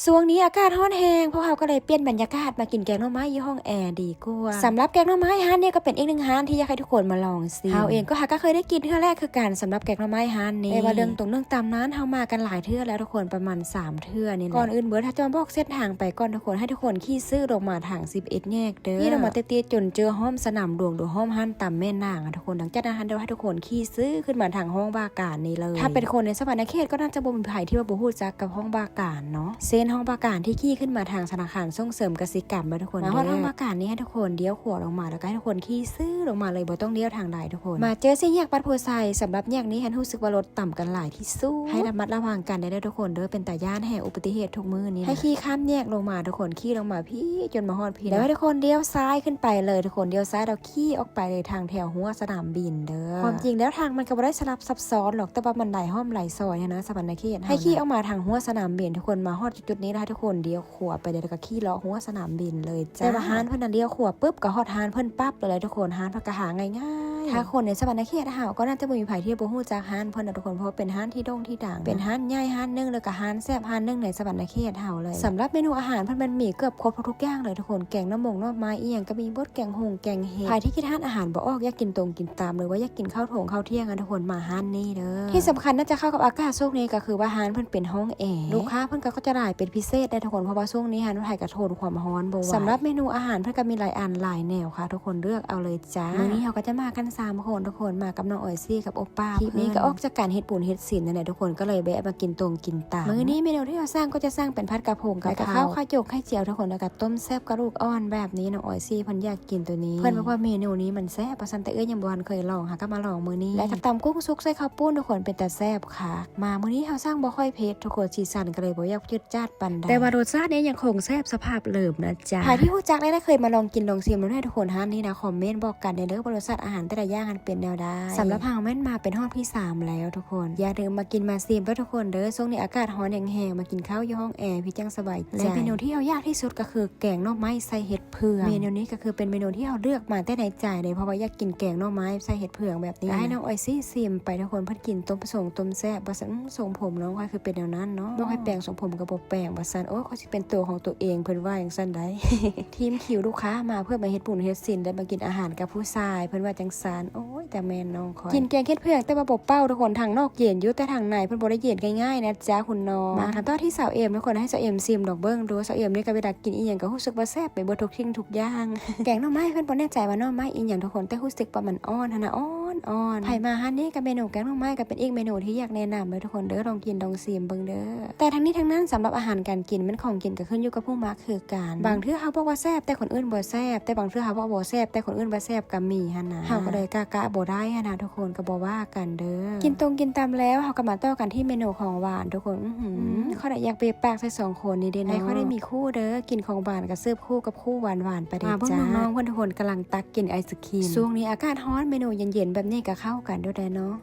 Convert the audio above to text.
ຊ່ວງນີ້ອາກາດຮ້ອນແຮງ ພວກເຮົາກໍເລີຍປ່ຽນບັນຍາກາດມາກິນແກງໜໍ່ໄມ້ຢູ່ຫ້ອງແອດີກວ່າ. ສຳລັບແກງໜໍ່ໄມ້ຮ້ານນີ້ກໍເປັນອີກໜຶ່ງຮ້ານທີ່ຢາກໃຫ້ທຸກຄົນມາລອງຊິມ. ເຮົາເອງກໍຫາກໍເຄີຍໄດ້ກິນເທື່ອແລກຄືກັນ ສຳລັບແກງໜໍ່ໄມ້ຮ້ານນີ້. ແຕ່ວ່າເລື່ອງຕົງເລື່ອງຕຳນັ້ນ ເຮົາມາກັນຫຼາຍເທື່ອແລ້ວທຸກຄົນ ປະມານສາມເທື່ອນີ້ແຫຼະ. ກ່ອນອື່ນເບີດ ເຮົາຈະບອກເສັ້ນທາງໄປກ່ອນທຸກຄົນ ໃຫ້ທຸກຄົນຂີ່ຊື່ລົງມາທາງສິບເອັດແຍກເດີ. ຂີ່ລົງມາຕິດໆ ຈົນເຈີຮ່ອມສະໜາມຫຼວງ ຫຼື ຮ່ອມຮ້ານຕຳແມ່ນາງ ທຸກຄົນ. ຫຼັງຈາກນັ້ນ ເຮົາໃຫ້ທຸກຄົນຂີ່ຊື່ຂຶ້ນມາທາງຫ້ອງວ່າການນີ້ເລີຍ. ຖ້າເປັນຄົນໃນສະຫວັນນະເຂດ ກໍໜ້າຈະບໍ່ມີໃຜທີ່ວ່າບໍ່ຮູ້ຈັກກັບຫ້ອງວ່າການເນາະ. ເສັ້ນຫ້ອງວ່າການທີ່ຂີ່ຂຶ້ນມາທາງທະນາຄານສົ່ງເສີມກະສິກຳເດີທຸກຄົນ. ມາຮອດ ເດີ ຫ້ອງວ່າການນີ້ ໃຫ້ທຸກຄົນລ້ຽວຂວາລົງມາ ແລ້ວກໍໃຫ້ທຸກຄົນຂີ່ຊື່ລົງມາເລີຍ ບໍ່ຕ້ອງລ້ຽວທາງໃດທຸກຄົນ. ມາເຈີສີ່ແຍກວັດໂພໄຊ. ສຳລັບແຍກນີ້ ຫັ້ນຮູ້ສຶກວ່າລົດຕຳກັນຫຼາຍທີ່ສຸດ. ໃຫ້ລະມັດລະວັງກັນແດ່ເດີທຸກຄົນເດີ ເປັນຕາຢ້ານແຮງອຸບັດຕິເຫດທຸກມື້ນີ້ນະ. ໃຫ້ຂີ່ຂ້າມແຍກລົງມາທຸກຄົນ ຂີ່ລົງມາພີ້ຈົນມາຮອດພີ້ ແລ້ວໃຫ້ທຸກຄົນລ້ຽວຊ້າຍຂຶ້ນໄປເລີຍທຸກຄົນ. ລ້ຽວຊ້າຍແລ້ວຂີ່ອອກໄປເລີຍທາງແຖວຮົ້ວສະໜາມບິນເດີ. ຄວາມຈິງແລ້ວທາງມັນກໍບໍ່ໄດ້ສະຫຼັບຊັບຊ້ອນຫຼອກ ແຕ່ວ່າມັນຫຼາຍຮ່ອມຫຼາຍຊອຍຫັ້ນນະ ສະຫວັນນະເຂດເຮົານະ. ໃຫ້ຂີ່ອອກມາທາງຮົ້ວສະໜາມບິນທຸກຄົນ ມາຮອດຈຸດໆນີ້ ແລ້ວໃຫ້ທຸກຄົນລ້ຽວ ຂວາໄປເລີຍ ແລ້ວກໍຂີ່ເລາະຮົ້ວສະໜາມບິນເລີຍຈ້າ. ແຕ່ວ່າຮ້ານເພິ່ນນະລ້ຽວຂວາປຶບກໍຮອດຮ້ານເພິ່ນປັບເລີຍແຫຼະທຸກຄົນ. ຮ້ານເພິ່ນກໍຫາງ່າຍໆ. ຖ້າຄົນໃນສະຫວັນນະເຂດເຮົາກໍໜ້າຈະບໍ່ມີໃຜທີ່ບໍ່ຮູ້ຈັກຮ້ານເພິ່ນນະທຸກຄົນ ເພາະວ່າເປັນຮ້ານທີ່ໂດ່ງທີ່ດັງ ເປັນຮ້ານໃຫຍ່ຮ້ານໜຶ່ງ ແລ້ວກໍຮ້ານແຊບຮ້ານໜຶ່ງໃນສະຫວັນນະເຂດເຮົາເລີຍ. ສຳລັບເມນູອາຫານເພິ່ນແມ່ນມີເກືອບຄົບທຸກຢ່າງເລີຍທຸກຄົນ. ແກງໜໍ່ມົງໜໍ່ໄມ້ອີ່ຫຍັງກໍມີເບິດ ແກງຫຸງແກງເຫັດ. ໃຜທີ່ຄິດຮ້ານອາຫານບໍ່ອອກ ຢາກກິນຕົງກິນຕຳ ຫຼືວ່າຢາກກິນເຂົ້າທົ່ງເຂົ້າທ່ຽງນະທຸກຄົນ ມາຮ້ານນີ້ເດີ. ທີ່ສຳຄັນໜ້າຈະເຂົ້າກັບອາກາດຊ່ວງນີ້ ກໍຄືວ່າຮ້ານເພິ່ນເປັນຫ້ອງແອ ລູກຄ້າເພິ່ນກໍ ກໍຈະຫຼາຍເປັນພິເສດໄດ໋ທຸກຄົນ ເພາະວ່າຊ່ວງນີ້ຫັ້ນ ໃຜກໍທົນຄວາມຮ້ອນບໍ່ໄຫວ. ສຳລັບເມນູອາຫານເພິ່ນກໍມີຫຼາຍອັນຫຼາຍແນວຄ່ະທຸກຄົນ ເລືອກເອົາເລີຍຈ້າ. ມື້ນີ້ເຮົາກໍຈະມາກັນສາມຄົນທຸກຄົນ ມາກັບນ້ອງອອຍຊີກັບໂອປ້າ. ຄລິບນີ້ກໍອອກຈາກການເຮັດບຸນເຮັດສິນນັ້ນແຫຼະທຸກຄົນ ກໍເລີຍແວະມາກິນຕົງກິນຕຳ. ມື້ນີ້ເມນູທີ່ເຮົາສັ່ງກໍຈະສັ່ງເປັນຜັດກະພົງກັບເຂົ້າ ແລ້ວກໍເຂົ້າ ໄຂ່ຈົກໄຂ່ຈຽວທຸກຄົນ ແລ້ວກໍຕົ້ມແຊບກະດູກອ່ອນແບບນີ້. ນ້ອງອອຍຊີເພິ່ນຢາກກິນໂຕນີ້ ເພິ່ນບອກວ່າເມນູນີ້ມັນແຊບວ່າຊັ້ນ ແຕ່ເອື້ອຍຍັງບໍ່ທັນເຄີຍລອງ ຫາກໍມາລອງມື້ນີ້. ແລະ ກັບຕຳກຸ້ງສຸກໃສ່ເຂົ້າປຸ້ນທຸກຄົນ ເປັນຕາແຊບ ຄັກ. ມາມື້ນີ້ເຮົາສັ່ງບໍ່ຄ່ອຍເຜັດທຸກຄົນ ສີສັນກໍເລີຍບໍ່ຢາກຈືດຈາດປານໃດ ແຕ່ວ່າລົດຊາດນີ້ຍັງຄົງແຊບສະພາບເດີມນະຈ໊ະ. ໃຜທີ່ຮູ້ຈັກແລ້ວ ແລະ ເຄີຍມາລອງກິນລອງຊິມແລ້ວໃຫ້ທຸກຄົນຮ້ານນີ້ນະ ຄອມເມັນບອກກັນແດ່ເດີ ວ່າລົດຊາດອາຫານແຕ່ລະຢ່າງຫັ້ນເປັນແນວໃດ. ສຳລັບເຮົາແມ່ນມາເປັນຮອບທີສາມແລ້ວທຸກຄົນ ຢ່າລືມມາກິນມາຊິມເດີທຸກຄົນເດີ. ຊ່ວງນີ້ອາກາດຮ້ອນແຮງໆ ມາກິນເຂົ້າຢູ່ຫ້ອງແອ ເພື່ອຈັ່ງສະບາຍໃຈ. ແລະ ເມນູທີ່ເຮົາຢາກທີ່ສຸດກໍຄືແກງໜໍ່ໄມ້ໃສ່ເຫັດ ເຜືອກ. ເມນູນີ້ກໍຄືເປັນເມນູທີ່ເຮົາເລືອກມາແຕ່ໃນໃຈເລີຍ ເພາະວ່າຢາກກິນແກງໜໍ່ໄມ້ໃສ່ເຫັດເຜືອກແບບນີ້. ໃຫ້ນ້ອງອອຍຊີຊິມໄປທຸກຄົນ ເພິ່ນກິນຕົ້ມປະສົງຕົ້ມແຊບວ່າຊັ້ນ. ອືມ ຊົງຜົມນ້ອງຂ້ອຍຄືເປັນແນວນັ້ນເນາະ ບອກໃຫ້ແປງຊົງຜົມກໍບໍ່ແປງວ່າຊັ້ນ. ໂອ້ຍ ຂ້ອຍຊິເປັນຕົວຂອງຕົວເອງ ເພິ່ນວ່າຈັ່ງຊັ້ນໃດ໋. ທີມຄິວລູກຄ້າມາເພື່ອມາເຮັດບຸນເຮັດສິນ ແລະ ມາກິນອາຫານກັບຜູ້ຊາຍ ເພິ່ນວ່າຈັ່ງຊັ້ນ. ໂອ້ຍ ແຕ່ແມ່ນນ້ອງຂ້ອຍ ກິນແກງເຫັດເຜືອກ ແຕ່ວ່າບໍ່ເປົ່າທຸກຄົນ ທາງນອກເຢັນຢູ່ ແຕ່ທາງໃນເພິ່ນບໍ່ໄດ້ເຢັນງ່າຍໆນະ ຈ້າ ຄຸນນ້ອງ. ມາກັນຕໍ່ທີ່ສາວເອັມທຸກຄົນ ໃຫ້ສາວເອັມຊິມລອງເບິ່ງດູ. ສາວເອັມນີ້ກໍເວລາກິນອີ່ຫຍັງກໍຮູ້ສຶກວ່າແຊບໄປເບິດທຸກສິ່ງທຸກຢ່າງ. ແກງໜໍ່ໄມ້ເພິ່ນບໍ່ແນ່ໃຈວ່າໜໍ່ໄມ້ອີ່ຫຍັງທຸກຄົນ ແຕ່ຮູ້ສຶກວ່າມັນອ່ອນຫັ້ນນະ ອ່ອນໆ. ໃຜມາຮ້ານນີ້ກໍເມນູແກງໜໍ່ໄມ້ກໍເປັນອີກເມນູທີ່ຢາກແນະນຳເດີທຸກຄົນເດີ ລອງກິນລອງຊິມເບິ່ງເດີ. ແຕ່ທັງນີ້ທັງນັ້ນ ສຳລັບອາຫານການກິນແມ່ນຂອງກິນກໍຂຶ້ນຢູ່ກັບຜູ້ມັກຄືກັນ. ບາງເທື່ອເຮົາບອກວ່າແຊບ ແຕ່ຄົນອື່ນບໍ່ແຊບ ແຕ່ບາງເທື່ອເຮົາບອກບໍ່ແຊບ ແຕ່ຄົນອື່ນວ່າແຊບກໍມີຫັ້ນນະ. ເຮົາກໍເລີຍກະໆບໍ່ໄດ້ຫັ້ນນະທຸກຄົນ ກໍບໍ່ວ່າກັນເດີ. ກິນຕົງກິນຕຳແລ້ວ ເຮົາກໍມາຕໍ່ກັນທີ່ເມນູຂອງຫວານທຸກຄົນ. ອືຫື ອືມ ຂ້ອຍນະຢາກເບະປາກໃສ່ສອງຄົນນີ້ເດ້ເນາະ. ອ້າຍຂ້ອຍໄດ້ມີຄູ່ເດີ ກິນຂອງຫວານກໍເສີບຄູ່ກັບຄູ່ຫວານໆໄປເດີ ມາເບິ່ງ ຈ້າ ນ້ອງໆເພິ່ນທຸກຄົນກຳລັງຕັກກິນໄອສະຄຣີມ. ຊ່ວງນີ້ອາກາດຮ້ອນ ເມນູເຢັນໆແບບນີ້ກໍເຂົ້າກັນໂດດແດ່ເນາະ.